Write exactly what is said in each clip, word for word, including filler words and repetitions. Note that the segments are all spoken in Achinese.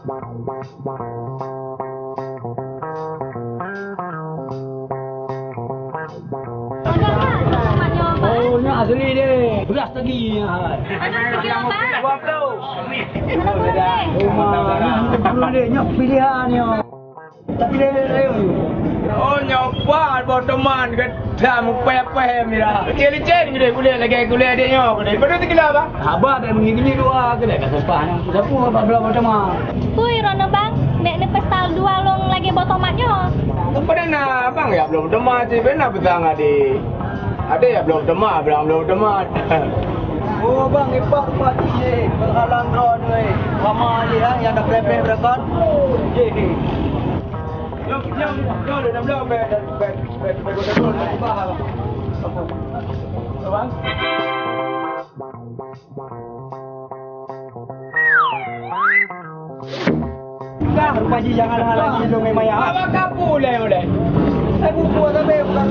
Oh, nyoe asli deh. Beras lagi nyoe hai. Dua puluh. Uma, nyoe pilihan nyoe. Tapi dia, dia, dia. Oh, nyoe buat boh teuma ke dalam payah-payah mira. Licin-licin gede gulai lagi gulai adik nyoe gede. Betul tu gila, Bang? Haba dah mengi-mengi dua gede kat sampah nyoe. Sapu haba belah boh teuma. Pui, rono bang, nek ni pesta dua long lagi boh tomat nyoe. Pada na bang ya belum teuma sih, pernah petang adik. Ada ya belum teuma, belum, belum teuma. Oh bang, ipak rupa cik, berhalang droe. Lama lagi ha, yang dah pelepeh berakon. Jih. Nyam, nyam, nyam, nyam, nyam, Dah, rupa jih jangan halangi lôn maya. Apa kapu leh uleh? Saya buku tapi bukan.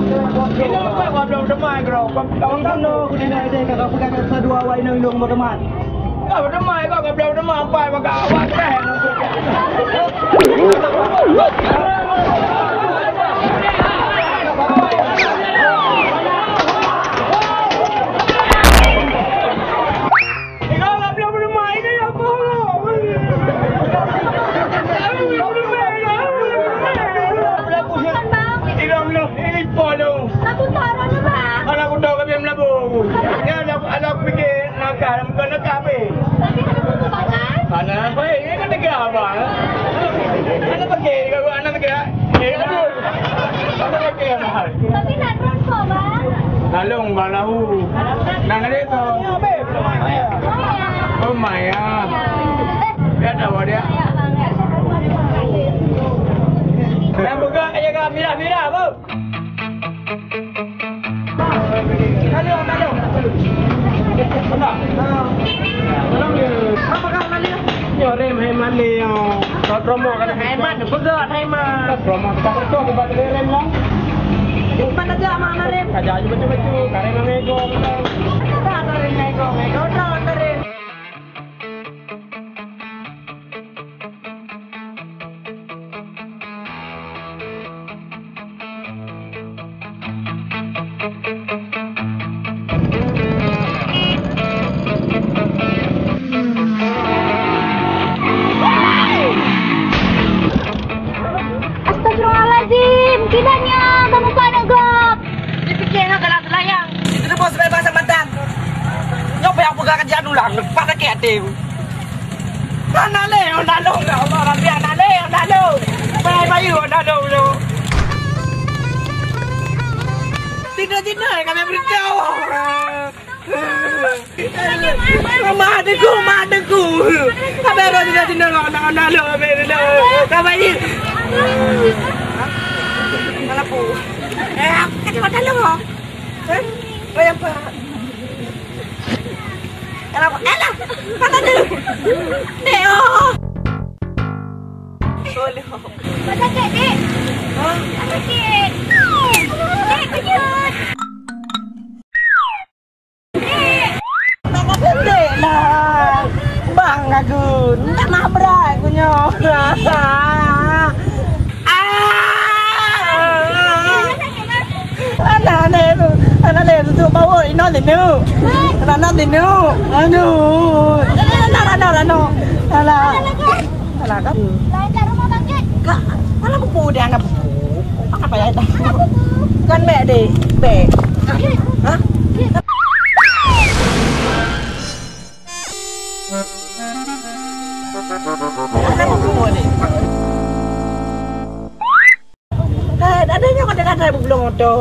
Itu bukan goblok demai bro. Kamu kan no kudu ada kakak pegang satu awak inong lôn berteman. Kau demai kau goblok demai apa maka awak teh. Aku tahu ni, Bang. Anak kuda kami yang melabung. Ya, anak, anak pikir nakal, bukan nakal, Bang. Tapi ada buku, Bang, kan? Mana? Hei, ini kan negara, Bang. Anak pakai, kalau anak negara. Eh, betul. Tapi nak transfer, Bang. Lalu, Bang Lahu. Nah, nanti tu. Oh, Maya. Dia tahu dia. Dah buka aja kat mirah-mirah, Bang. Lalu, lalu. Tolong dia. Apa kau lalu? Nyoe rem hai malèe nyoe. Rot romo kan hai man, peugah hai man. Rot romo kita betul buat rem lah. Mana aja mana rem? Kaja aja betul-betul, karena ngego betul. Ada rem ngego, ngego rot rem. Astagfirullahalazim, kiban nyan, kamu paneuk gob. Dipike ngon galak seulayang. Diteureuboh sibai basa mantang. Nyoe payah peugah keu jak dulang, leupah sakét até. Hana lé, hana lôn, ya Allah, Rabbi, hana lé, hana lôn. Pai bayu, hana lôn, lôn. Tina-tina, kami beritahu. Mama adikku, mama adikku. Abang roh tina-tina, hana, hana lôn, abang tina. Kami ni. Malah pu. Eh, aku kata hana lôn. Eh, bayang, Pak. Alah, alah, mata dia. Dek, oh. Tolong. Mata kek, Dek. Hah? Mata kek. Dek, kejut. Dek. Mata kek, Dek lah. Bang aku. Tak nak berat aku nyoh. Ah. Anak-anak tu, anak-anak tu, tu bawa ina sini. Anak-anak sini. Aduh. Anak-anak, anak-anak. Alah. Alah kan? Lain kat rumah bangkit. Kak, mana buku dia anak buku? Apa ya dah? Mana buku? Kan beg deh, beg. Hah? Mana buku ni? Hai, ada nyoe kadang-kadang bubulong oto.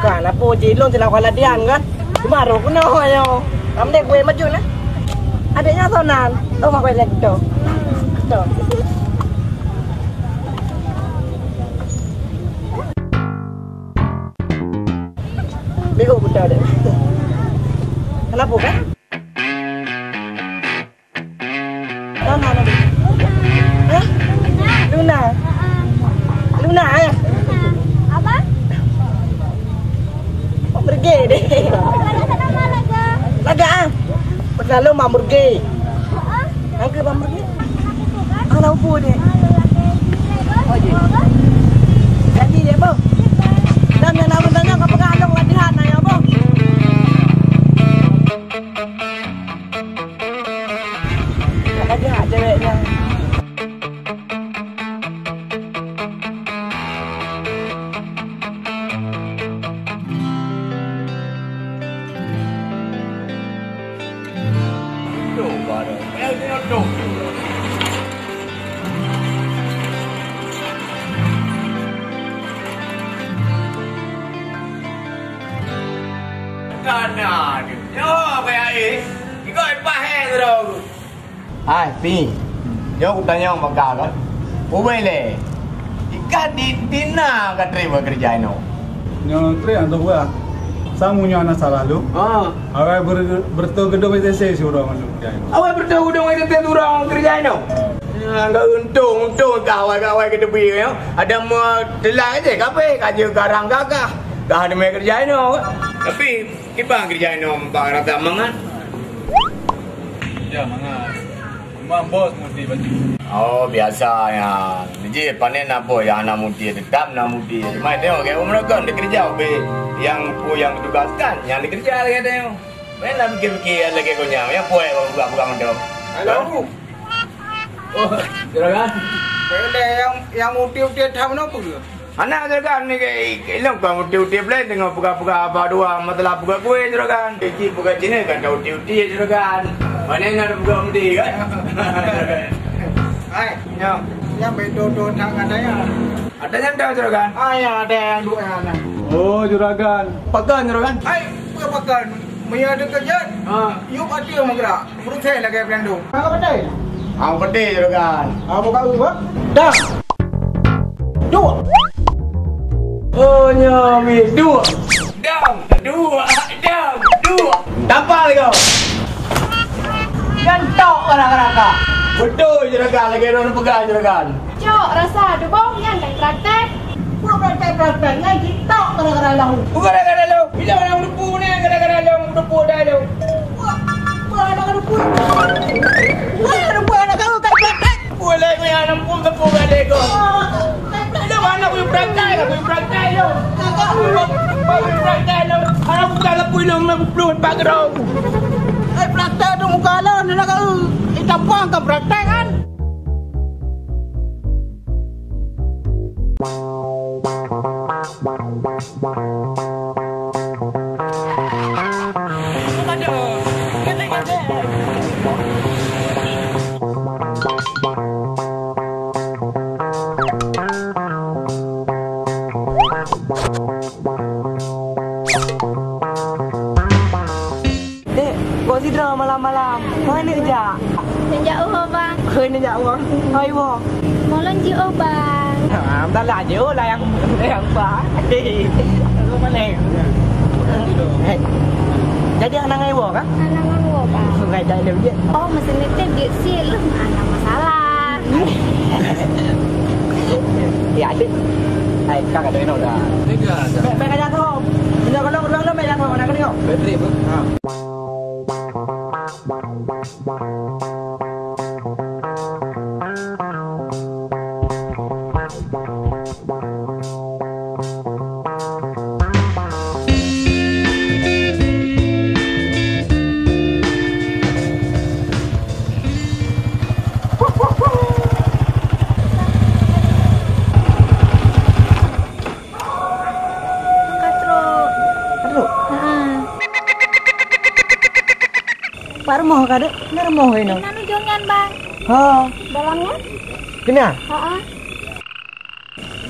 Kan apa je long telah kala dian kan? Baru kena yo. Kamu dek gue maju nah. Adiknya sonan. Oh, mak gue lagi tu. Tu. Bego buta dek. Kenapa kan? Luna, Luna. Hah? Luna. Luna, eh? Apa? Oh, pergi deh. Laga, ah. Pasal lu mau pergi. Oke, Bang Merdi. Hana peue, Dek. Oh, jih. Jadi, Dek, Bang. Dan nyang na meunan nyoe ka peugah lôn latihan, na, ya, Bang. Latihan cewek nyan. Hai, Pi. Nyoe kutanyong bak kah kon. Ubé lé. Ikat di, di na ka trép bak keureuja inoe. Nyoe trép ateueh buah. Samu nyoe hana salah lôn. Ha. Awai ber-, beureutoh geudong S S C siuroe ngon lôn keureuja inoe. Awai beureutoh geudong S S C siuroe ngon keureuja inoe. Ya, enggak untung, untung ka awai, ka awai keuteubiet nyoe. Ada meutelat aja kape, ka jeuet garang gagah. Ka hana mé keureuja inoe. Tapi Kiban keureuja inoe bak rasa mangat? Ya, mangat. Cuma bos muti baju. Oh, biasa nyan. Jih panen na bos nyang hana muti, teutap na muti. Cuma tengok keu ureueng kon dikeureuja, ubé nyang peue nyang ditugaskan, nyan dikeureuja lagèe tengok. Meunan pikir-pikir lagèe gobnyan, nyang peue buka-buka mantong. Halo. Oh, juragan. Nyang, nyang muti-muti that meunan peue? Hana, juragan, ni ke, ilong ka muti-muti laén deungon peugah-peugah haba dua masalah peugah kueh, juragan. Jadi peugah cina kan ka uti-uti, juragan. Mana na peugah muti kan? Hai, nyang, nyang beutôi-toi that katanya. Ada nyang tahu, juragan? Ah, ya, ada nyang dua nyang. Oh, juragan. Pakon, juragan? Hai, peue pakon? Meunyoe teukeujot, ha, yub ateueh meugerak. Peureuséh lagèe pelandong. Ka patéh? Ka patéh, juragan. Ka buka ueh, bah? Dang! Duek! Oh, nyoe mi duek! Dang! Duek! Dang! Duek! Tampal kau! Nyan tok raka-raka. Beutôi, juragan, lagèe droeneuh peugah, juragan. Cok, rasa teuboh nyan ka praktek. Peue praktek-praktek nyan jitok gara-gara lôn. Peue gara-gara lôn? Bila ureueng meudepu nyan gara-gara lôn meudepu dah lôn. Wah, wah, anak meudepu. Wah, anak meudepu, anak kau, kau praktek. Peue lé nyan aneuk meudepu balik kau. Lôn aneuk kuyue praktek, kuyue praktek lôn. Kuyue praktek lôn. Aneuk bukan kuyue lôn, lôn puluh empat grong. Eh, praktek tu muka lôn, anak kau. Eh, tampang kau praktek kan? Dek, kok sidroe malam-malam? Keuhai neujak? Neujak uroe, Bang. Keuhai neujak uroe? Hai, woe. Molon jiôh, Bang. Ah, meudalah jiôh lah nyang, nyang ba. Aduh, maleng. Jadi hana ngai woe kah? Hana ngai woe, Bang. Ngai dah lewat. Oh, meuseuneu teh jeuet sih, leuh hana masalah. Ya, adik. Hai, kakak dah inoe dah. Tiga aja. Baik, baik aja tu. Inoe kalau kedua lo baik aja tu, nak kena. Baik, baik. Ha. Ka trok. Ka trok? Heeh. Bak rumoh ka, Dek? Na rumoh inoe? Inan ujong nyan, Bang. Ha. Dalam nyan? Keunan? Heeh.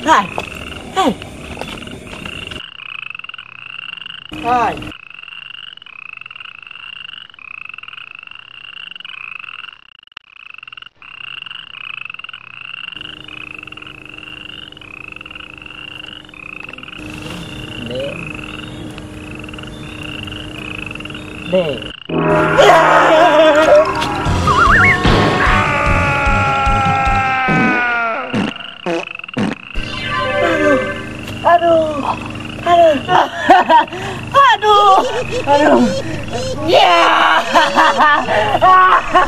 Hai. Hai. Hai. Dek. Dek. Aduh, aduh, aduh, aduh, aduh, aduh. Ya! Kian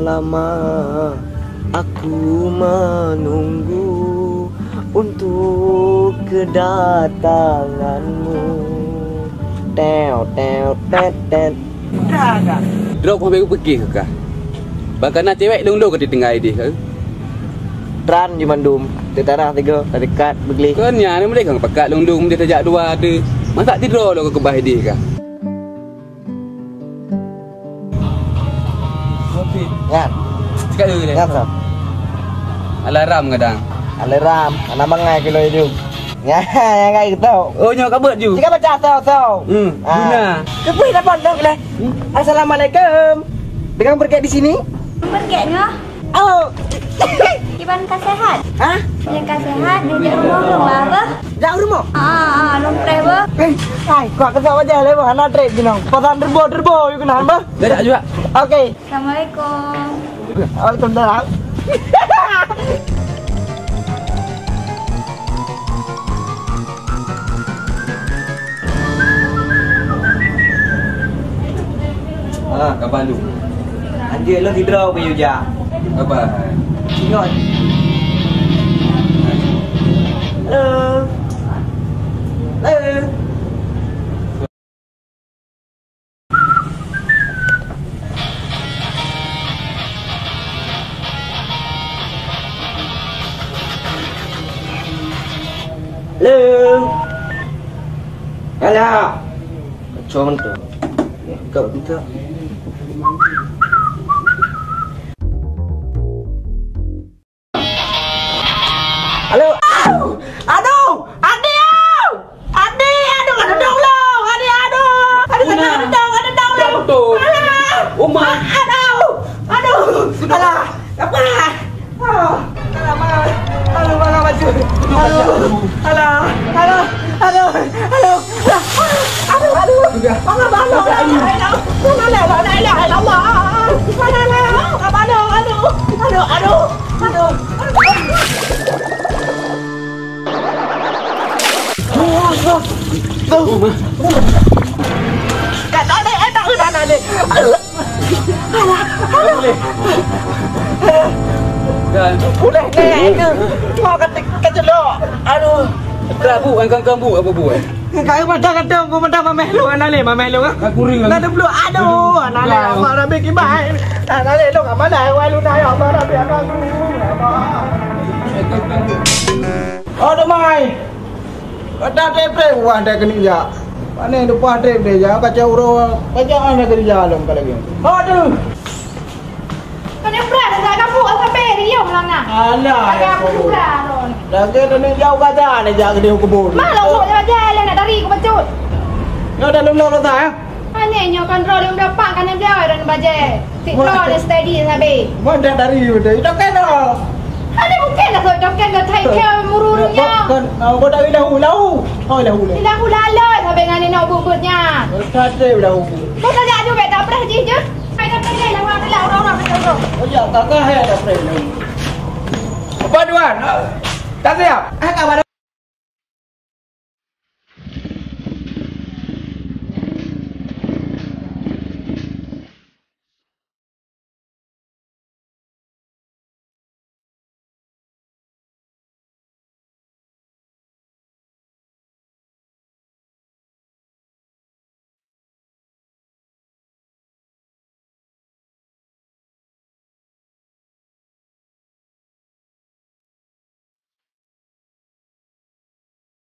lama aku menunggu untuk kedatanganmu. Teo, teo, tet, tet. Dah, dah. Droe keuh habéh geupeugah keu kah. Bak kana cewek lôn-lôn ka teutinggai idéh kah? Tran jih mandum, teutarah tiga, tadekat, beugleh. Kon nyan, meudeh kang pakat lôn-lôn, meudeh tajak dua teuh. Masak tidroe lôn ka keubah idéh kah? Nyan. Cakap dulu deh. Nyan, Sam. Alarm kadang. Alarm, anak mangai kilo hidup. Nyan, nyan kat itu. Oh, nyoe kabut ju. Jika baca so, so. Hmm, ah. Guna. Kepui dapat dong leh. Hmm? Assalamualaikum. Dengan berkat di sini? Berkat nyoe? Oh. Iban ka sehat? Hah? Iban ka sehat, di rumoh lôn ba beuh. Jak rumoh? Ah, ah, lôn preh beuh. Eh, hai, kuat keusak wajah lé beuh, hana trép jinoe. Pasang derbo-derbo yue keunan beuh. Dah, dah, juga. Okey. Assalamualaikum. Waalaikumsalam. Ah, ka balu. Anjeuk lôn sidroe beu jak. Ka ba. Ingat. Halo. Halo. Halo. Halo. Kacau mantap. Kau buta. Halo. Aduh, adik, aduh. Adik, aduh, aduh, tolong, adik, aduh. Aduh, aduh, aduh, tolong, aduh, tolong. Alah. Uma. Aduh, aduh. Alah, apa? Oh, alah, alah. Aduh, alah, aduh. Aduh, alah, aduh. Aduh, aduh. Aduh, aduh. Alah, alah, alah, alah. Alah, alah, alah, alah, alah. Alah, alah, alah, alah. Alah, alah, alah. Aduh, aduh. Aduh, aduh. Aduh. Ka tak ada, eh, tak ada, tak ada. Alah, alah. Boleh. Boleh, eh, ke? Kau kata, kata lo. Aduh. Tak, Bu, engkau, engkau, Bu, apa, Bu, eh? Kau mata kata, kau mata mameh lo, anak le, mameh lo, ah. Kau kuring, Nak ah. Dulu, aduh, anak le, Dah. Abang Rabi kibai. Anak le, lo, kat mana, eh, wai lu dah, ya, Abang Rabi, abang. Aduh, mai. Pada trép-trép wah dah keuneuk jak. Pane lupa trép deh jak, kacau uroe, kacau ana keuneuk jak lom ka lagèe. Aduh. Keuneuk brat dah kampung sampai riom lang nah. Alah, Ada ya aku Allah. Juga lom. Lagèe keuneuk jauh kata ni jak keuneuk kebun. Mah lo sok jalan nak dari ku bacut. Nyoe dah lom lom dah, eh? Hanya nyoe kan droe lom dapat kan dia dan bajai. Tik droe dan steady sabe. Mana dari udah. Itu kan dah. Ada mungkin lah kau doken kau take care mururnya. Kan, ah, kau tak ilahu, ilahu. Oh, ilahu, ilahu. Ilahu lalai sabe ngan ni nak bubutnya. Kau tak ilahu. Kau tak ada duit tak pernah jijur. Hai tak pernah lah orang orang orang. Oh ya, kakak hai tak pernah. Apa tuan? Tak siap. Eh, kabar